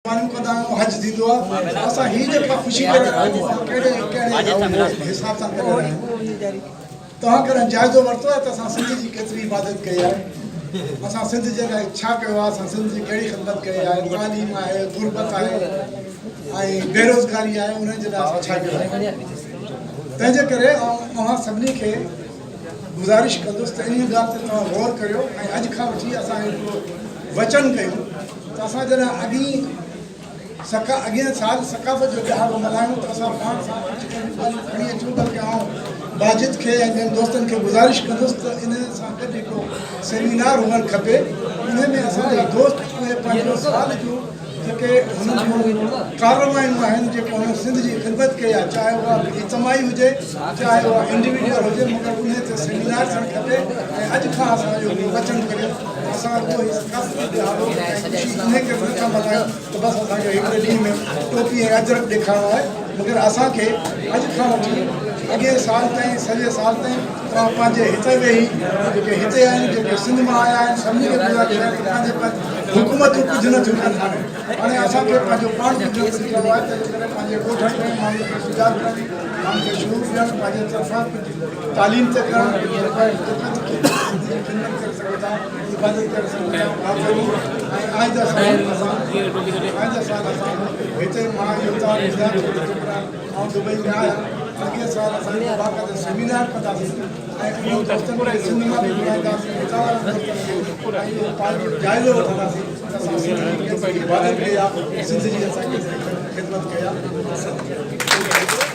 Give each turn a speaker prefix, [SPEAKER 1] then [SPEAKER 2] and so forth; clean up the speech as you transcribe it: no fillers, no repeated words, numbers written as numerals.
[SPEAKER 1] قربانيون ڪندا آهيون، حج ٿيندو آهي، اسان هي جيڪا خوشي ڪري رهيا آهيون اها ڪهڙي ڪهڙي حساب سان ڪري رهيا آهيون؟ توهان ڪڏهن جائزو ورتو آهي ته اسان سنڌ جي ڪيتري عبادت ڪئي آهي؟ اسان سنڌ جي لاء ڇا ڪيو آهي؟ اسان سنڌ جي ڪهڙي خدمت ڪئي آهي؟ تعليم آهي، غربت آهي ۽ بيروزگاري آهي، انهن جي لاء اسان ڇا ڪيو آهي؟ تنهن جي ڪري آئون اوهان سڀني کي گذارش ڪندس ته انهي ڳالهه تي توهان غور ڪريو ۽ اڄ کان وٺي اسان هڪڙو وچن ڪيون ته اسان جڏهن اڳئين سڪا اڳئين سال ثقافت جو ڏهاڙو ملهايون ته اسان پاڻ سان ڪجهه اهڙيون ڳالهيون کڻي اچون بلڪه آئون باجد کي ۽ ٻين دوستن کي گذارش ڪندس ته ان سان گڏ هڪڙو سيمينار هئڻ کپي انهي ۾ اسان جا دوست اهي پنهنجو سال جون جيڪي هنن جون ڪارروايون آهن جيڪي هنن سنڌ جي خدمت ڪئي آهي چاهي اها اجتماعي هجي چاهي اها انڊيويجوئل هجي مگر انهي تي سيمينار ٿيڻ کپي ۽ اڄ کان اسان اهو وچن ڪريون ته اسان رڳو هي ثقافتي ڏهاڙو ۽ خوشي انهي ڪري نه ٿا ملهايون ته بس اسان کي هڪڙي ڏينهن ۾ ٽوپي ۽ اجرڪ ڏيکارڻو آهي مگر اسان کي اڄ کان وٺي اڳئين سال تائين سڄي سال تائين توهان پنهنجي هتي ويهي جيڪي هتي آهن جيڪي سنڌ مان آيا آهن سڀني کي گذارش آهي ته پنهنجي پنهنجي حڪومتون ڪجهه نه ٿيون ڪن هاڻي هاڻي اسان کي پنهنجو پاڻ ڪجهه نه ڪجهه ڪرڻو آهي تنهن ڪري پنهنجي ڳوٺن ۾ ماڻهن کي سجاڳ ڪرڻ ماڻهن کي شعور ڏيڻ پنهنجي طرفان ڪجهه تعليم تي ڪرڻ سنڌ جي خدمت ڪري سگهو ٿا عبادت ڪري سگهو ٿا اها ڪريون ۽ آئنده سال اسان آئنده سال اسان هتي مان اهو توهان کي ٻڌايان ٿو ته جيڪڏهن آئون دبئي ۾ آهيان اڳئين سال اسان هڪ باقاعده سيمينار ڪنداسين ۽ انهن دوستن کي سنڌ مان به گهرائينداسين هتان وارن دوستن کي ۽ اهو پنهنجو جائزو وٺنداسين ته اسان سنڌ جي ڪيتري عبادت ڪئي آهي سنڌ جي اسان ڪيتري خدمت ڪئي آهي.